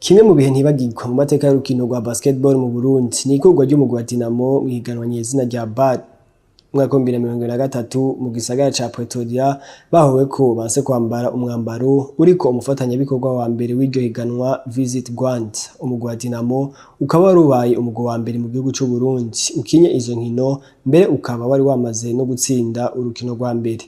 Kimwe mu bihe ntibagirwa mu mateka y'urukino rwa basketball mu Burundi ni ikurwa ry'umugwi wa Dinamo mw'ihiganwa nyezina rya BAL umwaka wa 2023 mu gisagara ca Pretoria, bahowe ko banse kwambara umwambaro uriko umufatanyabikorwa wa mbere w'iryo higanwa, Visit Rwanda. Umugwi wa Dinamo ukaba wari ubaye umugwi wa mbere mu gihugu c'u Burundi ukinye izo nkino, mbere ukaba wari wamaze no gutsinda urukino rwa mbere.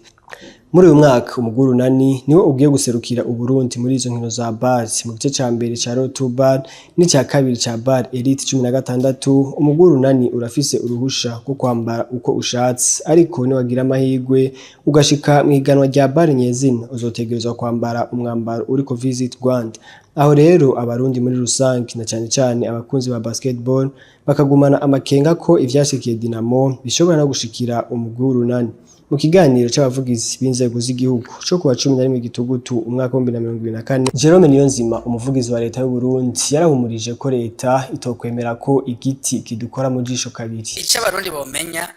Muri uyu mwaka, umugwi Urunani niwo ugiye guserukira Uburundi muri izo nkino za BAL mu gice ca mbere ca Road to BAL n'ica kabiri ca BAL Elite 16. Umugwi Urunani urafise uruhusha rwo kwambara uko ushatse, ariko niwagira amahirwe ugashika mw'ihiganwa rya BAL nyezina, uzotegerezwa kwambara umwambaro uriko Visit Rwanda. Aho rero Abarundi muri rusange, na cane cane abakunzi ba basketball, bakagumana amakenga ko ivyashikiye Dinamo bishobora no gushikira umugwi w'Urunani. Mu kiganiro c'abavugizi b'inzego z'igihugu co kuwa 11 Gitugutu umwaka wa 2024, Jerome Niyonzima, umuvugizi wa leta y'u Burundi, yarahumurije ko leta itokwemera ko igiti kidukora mu jisho kabiri. Icyo Abarundi bomenya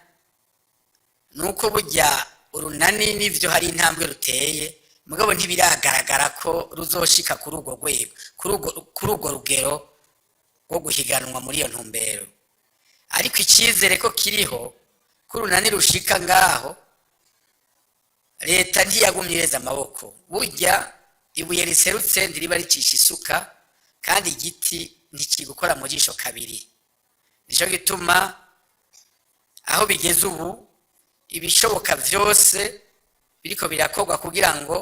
ni uko burya Urunani n'ivyo hari intambwe ruteye, mugabo ntibiragaragara ko ruzoshika kuri urwo rwego, kuri urwo rugero rwo guhiganwa muri iyo ntumbero. Ariko icyizere ko kiriho ko Urunani rushika ngaho. Leta ntiyagumye ireza amaboko. Burya ibuye riserutse ntiriba ricisha isuka, kandi igiti ntikigukora mu jisho kabiri. Nicyo gituma aho bigeze ubu, ibishoboka vyose biriko birakorwa kugira ngo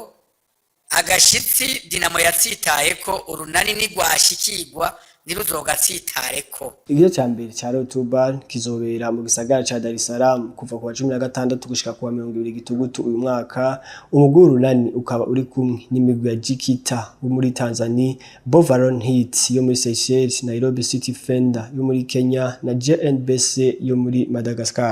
agashitsi Dinamo yatsitaye ko, Urunani nigwashikirwa ntiruzogatsitareko. Igice ca mbere ca Road to BAL kizobera mu gisagara ca Dar es Salaam kuva ku wa 16 gushika ku wa 20 Gitugutu uyu mwaka. Umugwi w'Urunani ukaba uri kumwe n'imigwi ya Jikita wo muri Tanzania, Beau Vallon Heat yo muri Seychelles, Nairobi City Fender yo muri Kenya na JNBC yo muri Madagascar.